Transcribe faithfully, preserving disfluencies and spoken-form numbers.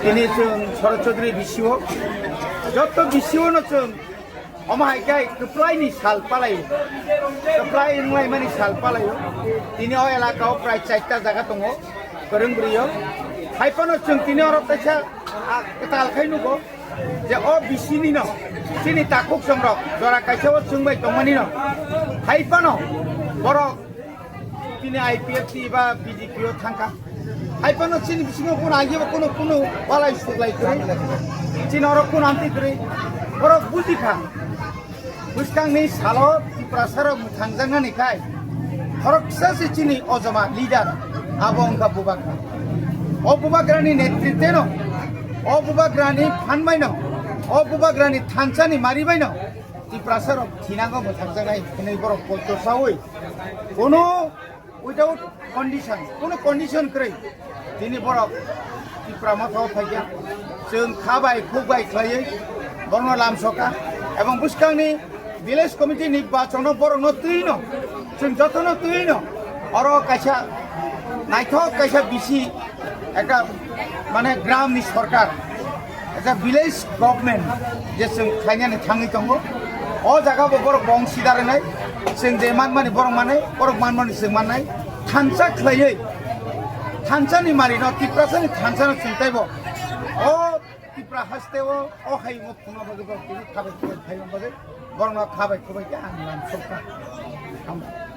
Tini chwng Sharad Chaudhary B C O, joto B C O no chwng omo hai khe kwplai ni sal palai, kwplai wnglaimani sal palai. Tini o elaka o prai chaita jaga tongo, kwrwng bwrwi o. Hai phano chwng tini oro kaisa, ah, kwtal khai nugo. Je o B C ni no chini takhuk songrok jora kaisa o chwngbai tongmani no hai phano borok tini I P F T ba B J P o thangkha. Hai phano chini bisingo kuno agi ba kuno kuno walai suklai kwrwi, chini oro kuno amtwi kwrwi, borok bujikha. Bwskangni salo Tiprasarok mwthangjaknani khai khoroksa se chini ojoma leader, abo wngkha Bubagra. O Bubagrani netritwno, o Bubagrani phan baino, o Bubagrani thansani mari baino Tiprasarok thinango mwthangjaknai hwnwi borok poito saui, kono without condition, kono condition kwrwi tini borok Tipra Motha o phaikha. Chwng kha bai khuk bai khlaiwi borokno lamsokha, ebong bwskangni village committee ni bachano borokno twino, chwng jotono twino oro kaisa naithok kaisa bisi ekta, mane, gram ni sorkar, ekta village government je chwng khainani thangwi tongo. O jaga bo borok bong sida rwnai, chwng je manmani borok manai, borok manmani chwng mannai. Thansa khlaiwi, thansa ni mari no, Tiprasa ni thansa no chwng taibo o Tipra haste o, o hai wngma phunukna bagwi borok tini khabai khubai phaiman bagwi borokno khabai khubai khe ang lamsokha. Hambai.